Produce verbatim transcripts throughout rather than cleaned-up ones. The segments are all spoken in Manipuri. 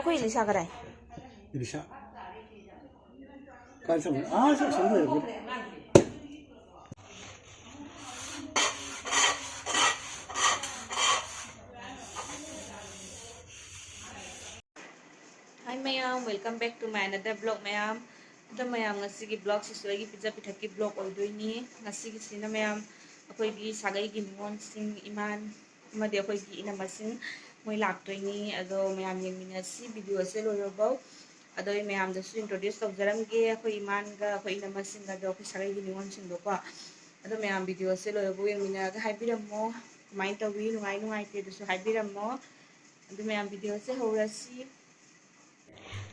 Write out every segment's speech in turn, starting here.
ꯑꯩꯈꯣꯏ ꯏꯂꯤꯁꯥ ꯀꯗꯥꯏ? ꯏꯂꯤꯁꯥ꯫ ꯀꯥꯏ ꯆꯠꯈ꯭ꯔꯦ? ꯑꯥ, ꯆꯠ-, ꯆꯠ ꯂꯩꯔꯝꯃꯦ꯫ Hi ꯃꯌꯥꯝ, welcome back to my another vlog ꯃꯌꯥꯝ꯫ ꯑꯗꯣ ꯃꯌꯥꯝ, ꯉꯁꯤꯒꯤ vlogꯁꯤꯁꯨ ꯑꯩꯒꯤ ꯄꯤꯖ ꯄꯤꯊꯛꯀꯤ vlog ꯑꯣꯏꯗꯣꯏꯅꯤ꯫ ꯉꯁꯤꯒꯤꯁꯤꯅ ꯃꯌꯥꯝ, ꯑꯩꯈꯣꯏꯒꯤ ꯁꯥꯒꯩꯒꯤ ꯅꯤꯉꯣꯜꯁꯤꯡ, ꯏꯃꯥꯟ ꯑꯃꯗꯤ ꯑꯩꯈꯣꯏꯒꯤ ꯏꯅꯝꯃꯁꯤꯡ ꯃꯣꯏ ꯂꯥꯛꯇꯣꯏꯅꯤ꯫ ꯑꯗꯣ ꯃꯌꯥꯝ ꯌꯦꯡꯃꯤꯟꯅꯁꯤ videoꯁꯦ ꯂꯣꯏꯔꯐꯥꯎ꯫ ꯑꯗꯣ ꯑꯩ ꯃꯌꯥꯝꯗꯁꯨ introduce ꯇꯧꯖꯔꯝꯒꯦ, ꯑꯩꯈꯣꯏ ꯏꯃꯥꯟꯒ, ꯑꯩꯈꯣꯏ ꯏꯅꯝꯃꯁꯤꯡꯒ, ꯑꯗꯣ ꯑꯩꯈꯣꯏ ꯁꯥꯒꯩꯒꯤ ꯅꯤꯉꯣꯜꯁꯤꯡꯗꯣꯀꯣ꯫ ꯑꯗꯣ ꯃꯌꯥꯝ videoꯁꯦ ꯂꯣꯏꯔꯐꯥꯎ ꯌꯦꯡꯃꯤꯟꯅꯔꯒ ꯍꯥꯏꯕꯤꯔꯝꯃꯣ, ꯀꯃꯥꯏꯅ ꯇꯧꯋꯤ, ꯅꯨꯡꯉꯥꯏ ꯅꯨꯡꯉꯥꯏꯇꯦ ꯑꯗꯨꯁꯨ ꯍꯥꯏꯕꯤꯔꯝꯃꯣ꯫ ꯑꯗꯨ ꯃꯌꯥꯝ videoꯁꯦ ꯍꯧꯔꯁꯤ꯫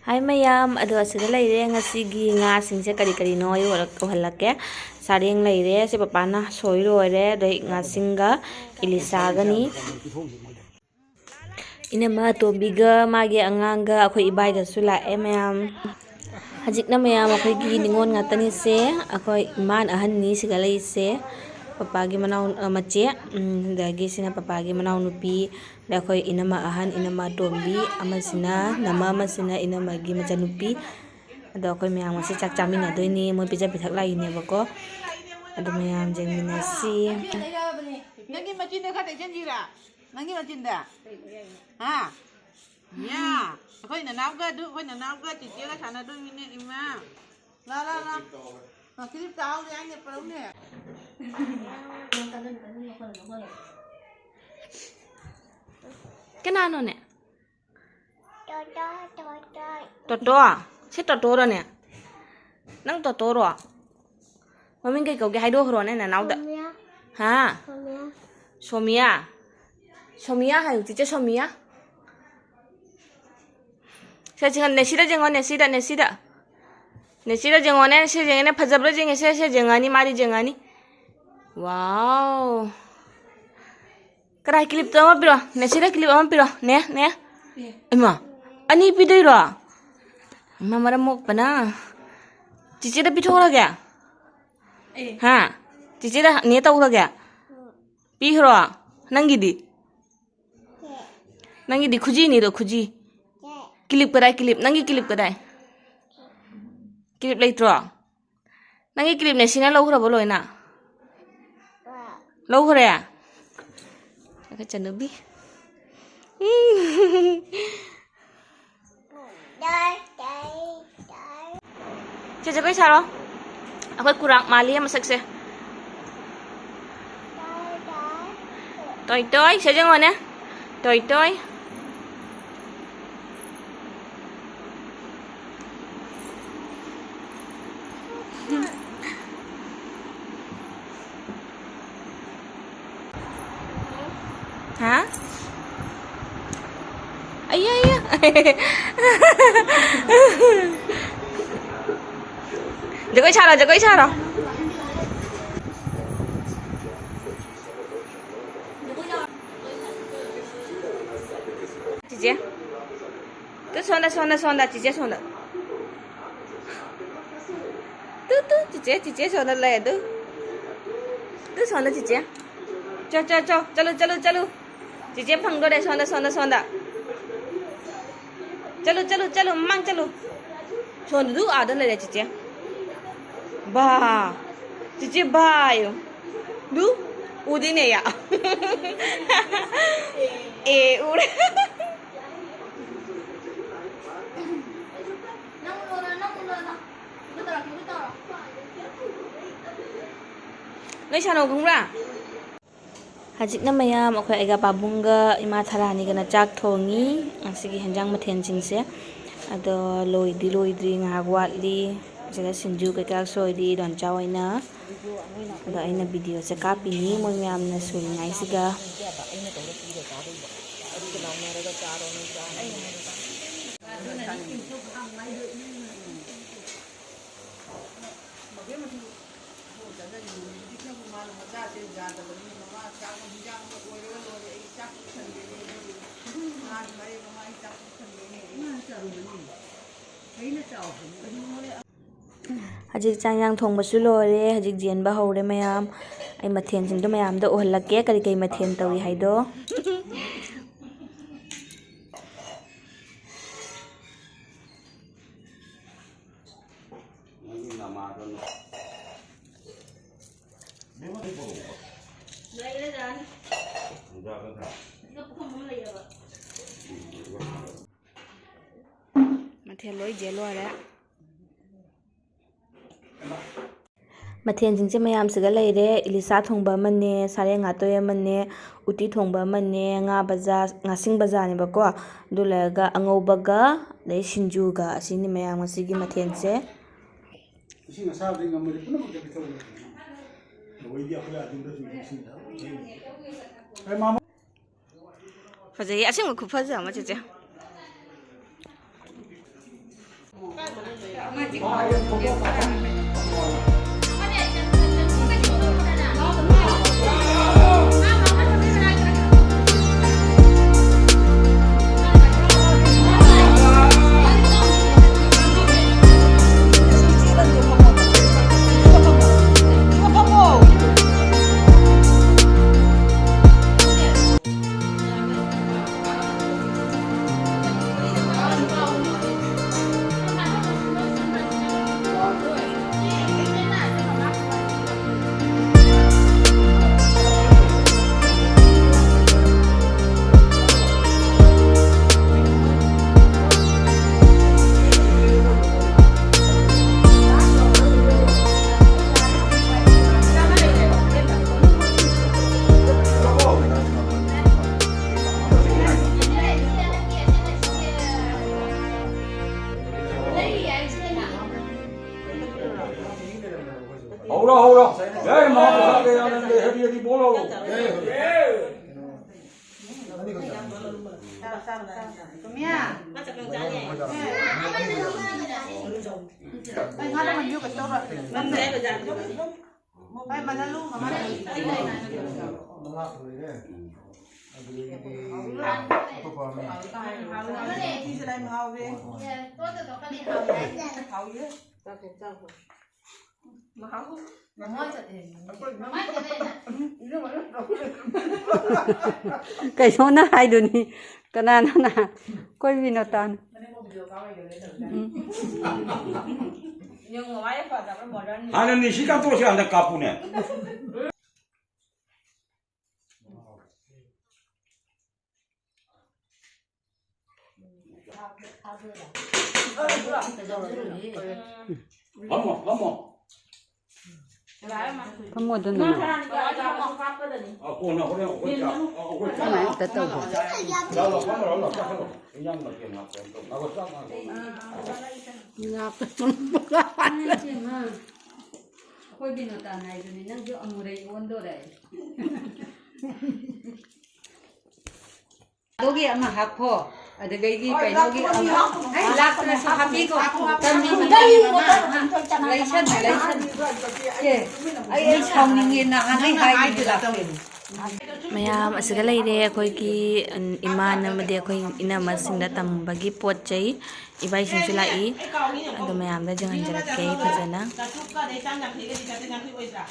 Hi ꯃꯌꯥꯝ, ꯑꯗꯣ ꯑꯁꯤꯗ ꯂꯩꯔꯦ꯫ ꯉꯁꯤꯒꯤ ꯉꯥꯁꯤꯡꯁꯦ ꯀꯔꯤ ꯀꯔꯤꯅꯣ ꯑꯩ ꯎꯍꯜꯂꯛ-, ꯎꯍꯜꯂꯛꯀꯦ꯫ ꯆꯥꯔꯦꯡ ꯂꯩꯔꯦ, ꯁꯤ ꯄꯄꯥꯅ ꯁꯣꯏ ꯂꯣꯏꯔꯦ, ꯑꯗꯩ ꯉꯥꯁꯤꯡꯒ ꯏꯂꯤꯁꯥꯒꯅꯤ꯫ ꯏꯅꯝꯃ ꯑꯇꯣꯝꯕꯤꯒ ꯃꯥꯒꯤ ꯑꯉꯥꯡꯒ ꯑꯩꯈꯣꯏ ꯏꯕꯥꯏꯒꯁꯨ ꯂꯥꯛꯑꯦ ꯃꯌꯥꯝ꯫ ꯍꯧꯖꯤꯛꯅ ꯃꯌꯥꯝ ꯑꯩꯈꯣꯏꯒꯤ ꯅꯤꯉꯣꯜ ꯉꯥꯛꯇꯅꯤꯁꯦ꯫ ꯑꯩꯈꯣꯏ ꯏꯃꯥꯟ ꯑꯍꯟꯅꯤ ꯁꯤꯗ ꯂꯩꯔꯤꯁꯦ꯫ ꯄꯄꯥꯒꯤ ꯃꯅꯥꯎ, ꯑ, ꯃꯆꯦ, ꯎꯝ, ꯑꯗꯒꯤ ꯁꯤꯅ ꯄꯄꯥꯒꯤ ꯃꯅꯥꯎꯅꯨꯄꯤ, ꯑꯗ ꯑꯩꯈꯣꯏ ꯏꯅꯝꯃ ꯑꯍꯟ, ꯏꯅꯝꯃ ꯑꯇꯣꯝꯕꯤ, ꯑꯃꯁꯤꯅ ꯅꯝꯃ, ꯑꯃꯁꯤꯅ ꯏꯅꯝꯃꯒꯤ ꯃꯆꯟꯅꯨꯄꯤ꯫ ꯑꯗꯣ ꯑꯩꯈꯣꯏ ꯃꯌꯥꯝ ꯉꯁꯤ ꯆꯥꯛ ꯆꯥꯃꯤꯟꯅꯗꯣꯏꯅꯤ, ꯃꯣꯏ ꯄꯤꯖ ꯄꯤꯊꯛ ꯂꯥꯛꯏꯅꯦꯕꯀꯣ꯫ ꯑꯗꯣ ꯃꯌꯥꯝ ꯌꯦꯡꯃꯤꯟꯅꯁꯤ꯫ ꯅꯪꯒꯤ ꯃꯆꯤꯟꯗ ꯈꯔ ꯇꯩꯁꯟꯁꯤꯔꯥ? ꯅꯪꯒꯤ ꯃꯆꯤꯟꯗ? ꯍꯥ? ꯌꯥ, ꯑꯩꯈꯣꯏ ꯅꯅꯥꯎꯒ ꯑꯗꯨ, ꯑꯩꯈꯣꯏ ꯅꯅꯥꯎꯒ ꯆꯤꯆꯦꯒ ꯁꯥꯟꯅꯗꯣꯏꯃꯤꯅꯦ, ꯏꯃꯥ꯫ ꯂꯥ, ꯂꯥ, ꯂꯥ꯫ ꯑ, ꯀꯤꯂꯤꯞ ꯇꯥꯍꯧꯔꯦ ꯍꯥꯏꯅꯦ, ꯄꯨꯔꯛꯎꯅꯦ꯫ ꯀꯅꯥꯅꯣꯅꯦ? ꯇꯣꯇꯣ, ꯇꯣꯇꯣ꯫ ꯇꯣꯇꯣ? ꯁꯤ ꯇꯣꯇꯣꯔꯣꯅꯦ? ꯅꯪ ꯇꯣꯇꯣꯔꯣ? ꯃꯃꯤꯡ ꯀꯩ ꯀꯧꯒꯦ ꯍꯥꯏꯗꯣꯛꯈ꯭ꯔꯣꯅꯦ ꯅꯅꯥꯎꯗ꯫ ꯁꯣꯃꯤꯌꯥ꯫ ꯍꯥ? ꯁꯣꯃꯤꯌꯥ꯫ ꯁꯣꯃꯤꯌꯥ? ꯁꯣꯃꯤꯌꯥ ꯍꯥꯏꯌꯨ, ꯆꯤꯆꯦ ꯁꯣꯃꯤꯌꯥ꯫ ꯁꯦ, ꯁꯦ, ꯅꯦꯁꯤꯗ ꯌꯦꯡꯉꯣ, ꯅꯦꯁꯤꯗ, ꯅꯦꯁꯤꯗ꯫ ꯅꯦꯁꯤꯗ ꯌꯦꯡꯉꯣꯅꯦ, ꯁꯦ ꯌꯦꯡꯉꯦꯅꯦ, ꯐꯖꯕ꯭ꯔꯥ ꯌꯦꯡꯉꯦ, ꯁꯦ, ꯁꯦ ꯌꯦꯡꯉꯅꯤ, ꯃꯥꯗꯤ ꯌꯦꯡꯉꯅꯤ꯫ ꯋꯥꯎ꯫ ꯀꯗꯥꯏ clip ꯇꯣ ꯑꯃ ꯄꯤꯔꯣ, ꯅꯦꯁꯤꯗ clip ꯑꯃ ꯄꯤꯔꯣ, ꯅꯦ, ꯅꯦ꯫ ꯏꯃꯥ, ꯑꯅꯤ ꯄꯤꯗꯣꯏꯔꯣ? ꯏꯃꯥ, ꯃꯔꯝ ꯃꯣꯛꯄꯅ꯫ ꯆꯤꯆꯦꯗ ꯄꯤꯊꯣꯛꯈ꯭ꯔꯒꯦ? ꯍꯥ? ꯆꯤꯆꯦꯗ ꯅꯦ ꯇꯧꯈ꯭ꯔꯒꯦ? ꯄꯤꯈ꯭ꯔꯣ? ꯅꯪꯒꯤꯗꯤ? ꯅꯪꯒꯤꯗꯤ ꯈꯨꯖꯤꯅꯤꯗꯣ, ꯈꯨꯖꯤ꯫ ꯀꯤꯂꯤꯞ ꯀꯗꯥꯏ? ꯀꯤꯂꯤꯞ, ꯅꯪꯒꯤ ꯀꯤꯂꯤꯞ ꯀꯗꯥꯏ? ꯀꯤꯂꯤꯞ ꯂꯩꯇ꯭ꯔꯣ? ꯅꯪꯒꯤ ꯀꯤꯂꯤꯞ ꯅꯦꯁꯤꯅ ꯂꯧꯈ꯭ꯔꯕꯣ ꯂꯣꯏꯅ? ꯂꯧꯈ꯭ꯔꯦ? ꯑꯩꯈꯣꯏ ꯆꯅꯨꯕꯤ꯫ ꯁꯦ, ꯖꯒꯣꯏ ꯁꯥꯔꯣ꯫ ꯑꯩꯈꯣꯏ ꯀꯨꯔꯥꯛ ꯃꯥꯜꯂꯤ ꯃꯁꯛꯁꯦ꯫ ꯇꯣꯏ ꯇꯣꯏ, ꯁꯦ ꯌꯦꯡꯉꯣꯅꯦ꯫ ꯇꯣꯏ ꯇꯣꯏ꯫ ꯍꯥ? ꯑꯩꯌꯥ, ꯑꯩꯌꯥ꯫ ꯖꯒꯣꯏ ꯁꯥꯔꯣ, ꯖꯒꯣꯏ ꯁꯥꯔꯣ꯫ ꯆꯤꯆꯦ꯫ ꯇꯨ ꯁꯣꯝꯗ, ꯁꯣꯝꯗ, ꯁꯣꯝꯗ, ꯆꯤꯆꯦ ꯁꯣꯝꯗ꯫ ꯇꯨ, ꯇꯨ, ꯆꯤꯆꯦ, ꯆꯤꯆꯦ ꯁꯣꯝꯗ ꯂꯩ ꯑꯗꯨ꯫ ꯇꯨ ꯁꯣꯝꯗ ꯆꯤꯆꯦ꯫ ꯆꯣ, ꯆꯣ, ꯆꯣ, ꯆꯠꯂꯨ, ꯆꯠꯂꯨ, ꯆꯠꯂꯨ꯫ ꯆꯤꯆꯦ ꯐꯪꯗꯣꯔꯦ, ꯁꯣꯝꯗ, ꯁꯣꯝꯗ, ꯁꯣꯝꯗ꯫ ꯆꯠꯂꯨ, ꯆꯠꯂꯨ, ꯆꯠꯂꯨ, ꯃꯃꯥꯡ ꯆꯠꯂꯨ꯫ ꯁꯣꯝꯗ, ꯑꯗꯨ ꯑꯥꯗ ꯂꯩꯔꯦ ꯆꯤꯆꯦ꯫ ꯕꯥ꯫ ꯆꯤꯆꯦ ꯕꯥ ꯍꯥꯏꯌꯨ꯫ ꯗꯨ ꯎꯗꯦꯅꯦ ꯌꯥ꯫ ꯑꯦ, ꯎꯔꯦ꯫ ꯅꯣꯏ ꯁꯥꯟꯅꯧ ꯈꯪꯕ꯭ꯔꯥ? ꯍꯧꯖꯤꯛꯅ ꯃꯌꯥꯝ ꯑꯩꯈꯣꯏ ꯑꯩꯒ ꯄꯥꯕꯨꯡꯒ ꯏꯃꯥ ꯊꯔꯥꯅꯤꯒꯅ ꯆꯥꯛ ꯊꯣꯡꯉꯤ꯫ ꯉꯁꯤꯒꯤ ꯍꯦꯟꯖꯥꯡ ꯃꯊꯦꯜꯁꯤꯡꯁꯦ꯫ ꯑꯗꯣ ꯂꯣꯏꯗꯤ ꯂꯣꯏꯗ꯭ꯔꯤ, ꯉꯥꯏꯍꯥꯛ ꯋꯥꯠꯂꯤ꯫ ꯑꯁꯤꯗ ꯁꯤꯡꯖꯨ ꯀꯩꯀꯥ ꯁꯣꯏꯔꯤ ꯏꯗꯣꯝꯆꯥ ꯍꯣꯏꯅ꯫ ꯑꯗꯣ ꯑꯩꯅ ꯚꯤꯗꯤꯑꯣꯁꯦ ꯀꯥꯞꯄꯤꯅꯤ ꯃꯣꯏ ꯃꯌꯥꯝꯅ ꯁꯨꯔꯤꯉꯩꯁꯤꯒ꯫ ꯍꯧꯖꯤꯛ ꯆꯥꯛ ꯏꯟꯖꯥꯡ ꯊꯣꯡꯕꯁꯨ ꯂꯣꯏꯔꯦ꯫ ꯍꯧꯖꯤꯛ ꯌꯦꯟꯕ ꯍꯧꯔꯦ ꯃꯌꯥꯝ꯫ ꯑꯩ ꯃꯊꯦꯜꯁꯤꯡꯗꯣ ꯃꯌꯥꯝꯗꯣ ꯎꯍꯜꯂꯛꯀꯦ, ꯀꯔꯤ ꯀꯔꯤ ꯃꯊꯦꯜ ꯇꯧꯏ ꯍꯥꯏꯗꯣ꯫ ꯃꯊꯦꯜ ꯂꯣꯏ ꯌꯦꯟ ꯂꯣꯏꯔꯦ꯫ ꯃꯊꯦꯜꯁꯤꯡꯁꯦ ꯃꯌꯥꯝꯁꯤꯒ ꯂꯩꯔꯦ꯫ ꯏꯂꯤꯁꯥ ꯊꯣꯡꯕ ꯑꯃꯅꯦ, ꯁꯥꯔꯦꯡ ꯉꯥꯇꯣꯏ ꯑꯃꯅꯦ, ꯎꯇꯤ ꯊꯣꯡꯕ ꯑꯃꯅꯦ, ꯉꯥ ꯕꯖꯥ-, ꯉꯥꯁꯤꯡ ꯕꯖꯥꯔꯅꯦꯕꯀꯣ꯫ ꯑꯗꯨ ꯂꯣꯏꯔꯒ ꯑꯉꯧꯕꯒ ꯑꯗꯩ ꯁꯤꯡꯖꯨꯒ, ꯑꯁꯤꯅꯤ ꯃꯌꯥꯝ ꯉꯁꯤꯒꯤ ꯃꯊꯦꯜꯁꯦ꯫ ꯏꯁꯤꯡ ꯑꯁꯥꯕꯗꯤ ꯉꯝꯃꯗꯤ ꯄꯨꯝꯅꯃꯛꯇ ꯄꯤꯊꯛꯎ꯫ ꯂꯣꯏꯗꯤ ꯑꯩꯈꯣꯏ ꯑꯗꯨꯝꯗꯁꯨ ꯏꯁꯤꯡ ꯊꯛꯑꯣ꯫ ꯐꯖꯩꯌꯦ, ꯑꯁꯦꯡꯕ ꯈꯨꯐꯖ ꯑꯃ, ꯆꯦꯆꯦ꯫ ꯍꯧꯔꯣ, ꯍꯧꯔꯣ꯫ ꯖꯩ ꯃꯍꯥꯄ꯭ꯔꯁꯥꯗ ꯗꯌꯥꯅꯟꯗ ꯍꯔꯤ ꯍꯔꯤ ꯕꯣꯜ ꯍꯧꯔꯣ꯫ ꯃꯉꯥ ꯂꯣꯏꯔꯦ꯫ ꯑꯗꯨꯗꯒꯤꯗꯤ ꯑꯇꯣꯞꯄ ꯑꯃ꯫ ꯍꯥꯎꯏ꯫ ꯀꯩꯅꯣꯅ ꯍꯥꯏꯗꯨꯅꯤ, ꯀꯅꯥꯅꯣꯅ? ꯀꯣꯏꯕꯤꯅꯣ ꯇꯥꯅ꯫ ꯎꯝ꯫ ꯍꯥꯟꯅ ꯅꯤꯁꯤ ꯀꯥꯞꯊꯣꯛꯑꯁꯤ, ꯍꯟꯗꯛ ꯀꯥꯞꯄꯨꯅꯦ꯫ ꯐꯝꯃꯣ, ꯐꯝꯃꯣ꯫ ꯐꯝꯃꯣ ꯑꯗꯨꯝ ꯅꯨꯡꯉꯥꯏ꯫ ꯑ, ꯀꯣꯟꯅ ꯍꯣꯔꯦꯟ ꯑꯩꯈꯣꯏ ꯆꯥꯛ, ꯑ, ꯑꯩꯈꯣꯏ ꯆꯥꯛ꯫ ꯀꯃꯥꯏꯅ ꯇꯧꯕ? ꯂꯥꯎ, ꯂꯥꯎ, ꯐꯝꯃꯣ, ꯂꯥꯎ, ꯂꯥꯎ, ꯆꯥꯛ ꯈꯜꯂꯣ꯫ ꯏꯟꯖꯥꯡ ꯃꯊꯦꯜ ꯉꯥꯛꯇ ꯇꯧ꯫ ꯉꯥꯏꯈꯣ, ꯆꯥꯛ ꯉꯥꯏꯈꯣ꯫ ꯑꯩꯈꯣꯏ ꯕꯤꯅꯣꯇꯥ ꯅꯥꯏꯗꯨꯅꯤ, ꯅꯪꯁꯨ ꯑꯃꯨꯔꯩ ꯑꯣꯟꯗꯣꯔꯦ꯫ ꯑꯗꯨꯒꯤ ꯑꯃ ꯍꯥꯞꯄꯣ, ꯑꯗꯨꯗꯒꯤ ꯀꯩꯅꯣꯒꯤ ꯑꯃ, ꯑꯩ ꯂꯥꯛꯇ꯭ꯔꯁꯨ ꯍꯥꯞꯄꯤꯈꯣ, ꯇꯝꯃꯤꯅꯦ꯫ ꯂꯩꯁꯟ, ꯂꯩꯁꯟ꯫ ꯑꯦ, ꯑꯩ, ꯑꯩ ꯁꯥꯎꯅꯤꯡꯉꯦ, ꯅꯍꯥꯟꯗꯩ ꯍꯥꯏꯔꯤꯅꯦ ꯂꯥꯛꯇꯦ꯫ ꯃꯌꯥꯝ ꯑꯁꯤꯗ ꯂꯩꯔꯦ ꯑꯩꯈꯣꯏꯒꯤ ꯏꯃꯥꯟ ꯑꯃꯗꯤ ꯑꯩꯈꯣꯏ ꯏꯅꯝꯃꯁꯤꯡꯗ ꯇꯝꯕꯒꯤ ꯄꯣꯠ ꯆꯩ꯫ ꯏꯕꯥꯏꯁꯤꯡꯁꯨ ꯂꯥꯛꯏ꯫ ꯑꯗꯣ ꯃꯌꯥꯝꯗ ꯌꯦꯡꯍꯟꯖꯔꯛꯀꯦ ꯑꯩ ꯐꯖꯅ꯫ ꯆꯥꯇ꯭ꯔꯨꯛꯀ ꯑꯗꯩ ꯆꯥꯝ ꯌꯥꯡꯈꯩꯒꯗꯤ ꯆꯥꯇ꯭ꯔꯦꯠ ꯌꯥꯡꯈꯩ ꯑꯣꯏꯗ꯭ꯔꯥ?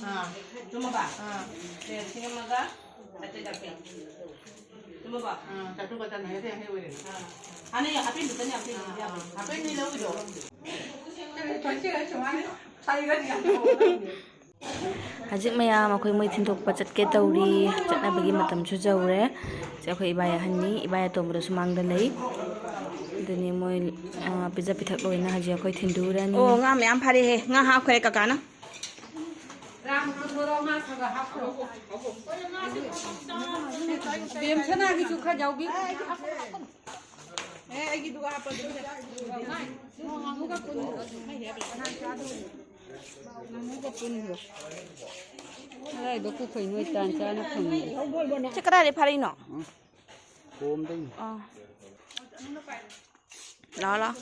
ꯑꯥ꯫ ꯆꯨꯝꯃꯕ? ꯑꯥ꯫ ꯁꯦ, ꯂꯤꯁꯤꯡ ꯑꯃꯒ ꯆꯥꯇ꯭ꯔꯦꯠ ꯌꯥꯡꯈꯩ꯫ ꯆꯨꯝꯃꯕ? ꯑꯥ, ꯆꯥꯇ꯭ꯔꯨꯛꯀ ꯆꯥꯝ ꯌꯥꯡꯈꯩ ꯑꯣꯏꯔꯦ꯫ ꯑꯥ꯫ ꯍꯥꯟꯅ ꯍꯥꯄꯦꯟꯗꯨꯗꯅꯦ ꯌꯥꯡꯈꯩ ꯑꯣꯏꯗꯤ ꯌꯥꯕꯅꯤ꯫ ꯍꯥꯄꯦꯟꯅꯤ ꯂꯧꯔꯤꯗꯣ꯫ ꯍꯧꯖꯤꯛ ꯃꯌꯥꯝ ꯑꯩꯈꯣꯏ ꯃꯣꯏ ꯊꯤꯟꯗꯣꯛꯄ ꯆꯠꯀꯦ ꯇꯧꯔꯤ꯫ ꯆꯠꯅꯕꯒꯤ ꯃꯇꯝꯁꯨ ꯌꯧꯔꯦ꯫ ꯁꯦ ꯑꯩꯈꯣꯏ ꯏꯕꯥꯏ ꯑꯍꯟꯅꯤ, ꯏꯕꯥꯏ ꯑꯇꯣꯝꯕꯗꯁꯨ ꯃꯥꯡꯗ ꯂꯩ꯫ ꯑꯗꯨꯅꯤ ꯃꯣꯏ, ꯑ, ꯄꯤꯖ ꯄꯤꯊꯛ ꯂꯣꯏꯅ ꯍꯧꯖꯤꯛ ꯑꯩꯈꯣꯏ ꯊꯤꯟꯗꯣꯛꯎꯔꯅꯤ꯫ ꯑꯣ, ꯉꯥ ꯃꯌꯥꯝ ꯐꯥꯔꯦꯍꯦ꯫ ꯉꯥ ꯍꯥꯞꯈ꯭ꯔꯦ ꯀꯀꯥꯅ꯫ ꯕꯦꯝꯁꯅꯥꯒꯤꯁꯨ ꯈꯔ ꯌꯥꯎꯕꯤ꯫ ꯑꯦ, ꯑꯩꯒꯤꯗꯨꯒ ꯍꯥꯞꯄꯒꯦ꯫ ꯉꯥꯅꯨꯒ ꯄꯨꯟꯈ꯭ꯔꯣ꯫ ꯉꯥꯅꯨꯒ ꯄꯨꯟꯈ꯭ꯔꯣ꯫ ꯑꯗꯥꯏꯗꯣ ꯄꯨꯈꯩ ꯅꯣꯏ ꯇꯥꯟ ꯆꯥꯅ ꯐꯪꯉꯤ꯫ ꯁꯤ ꯀꯗꯥꯏꯗꯩ ꯐꯥꯔꯛꯏꯅꯣ? ꯀꯣꯝꯗꯩꯅꯤ꯫ ꯑꯥ꯫ ꯂꯥꯛꯑꯣ, ꯂꯥꯛꯑꯣ꯫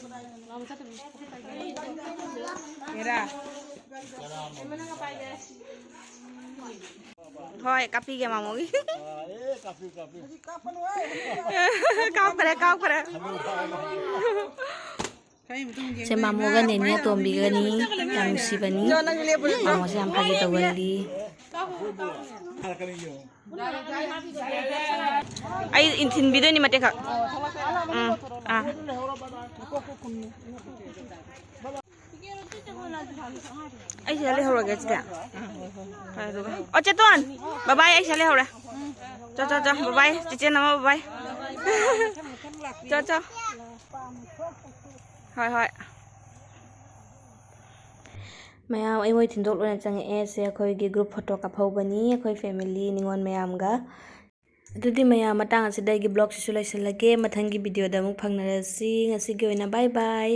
ꯍꯦꯔꯥ꯫ ꯍꯣꯏ, ꯀꯥꯞꯄꯤꯒꯦ ꯃꯥꯃꯣꯒꯤ꯫ ꯑꯥ, ꯑꯦ, ꯀꯥꯞꯄꯤꯌꯨ, ꯀꯥꯞꯄꯤꯌꯨ꯫ ꯀꯥꯞꯈ꯭ꯔꯦ, ꯀꯥꯞꯈ꯭ꯔꯦ꯫ ꯁꯦ ꯃꯥꯃꯣꯒ ꯅꯦꯅꯦ ꯑꯇꯣꯝꯕꯤꯒꯅꯤ, ꯌꯥꯝ ꯅꯨꯡꯁꯤꯕꯅꯤ꯫ ꯃꯥꯃꯣꯁꯦ ꯌꯥꯝ ꯐꯥꯒꯤ ꯇꯧꯒꯜꯂꯤ꯫ ꯑꯩ ꯏꯟꯊꯤꯟꯕꯤꯗꯣꯏꯅꯤ ꯃꯇꯦꯛ ꯈꯛ꯫ ꯎꯝ, ꯑꯥ꯫ ꯑꯩ ꯁꯤꯗ ꯂꯩꯍꯧꯔꯒꯦ ꯑꯗꯨꯗꯤ꯫ ꯐꯔꯦ ꯑꯗꯨꯒ꯫ ꯑꯣ, ꯆꯦꯇꯣꯟ! ꯕꯕꯥꯏ, ꯑꯩ ꯁꯤꯗ ꯂꯩꯍꯧꯔꯦ꯫ ꯆꯣ, ꯆꯣ, ꯆꯣ, ꯕꯕꯥꯏ, ꯆꯦꯆꯦ ꯅꯃ ꯕꯕꯥꯏ꯫ ꯆꯣ, ꯆꯣ꯫ ꯍꯣꯏ, ꯍꯣꯏ꯫ ꯃꯌꯥꯝ, ꯑꯩ ꯃꯣꯏ ꯊꯤꯟꯗꯣꯛ ꯂꯣꯏꯅ ꯆꯪꯉꯛꯑꯦ꯫ ꯁꯦ ꯑꯩꯈꯣꯏꯒꯤ group photo ꯀꯥꯞꯍꯧꯕꯅꯤ, ꯑꯩꯈꯣꯏ family ꯅꯤꯉꯣꯜ ꯃꯌꯥꯝꯒ꯫ ꯑꯗꯨꯗꯤ ꯃꯌꯥꯝ, ꯃꯇꯥꯡ ꯑꯁꯤꯗ ꯑꯩꯒꯤ vlogꯁꯤꯁꯨ ꯂꯣꯏꯁꯤꯜꯂꯒꯦ꯫ ꯃꯊꯪꯒꯤ videoꯗ ꯑꯃꯨꯛ ꯐꯪꯅꯔꯁꯤ꯫ ꯉꯁꯤꯒꯤ ꯑꯣꯏꯅ bye bye꯫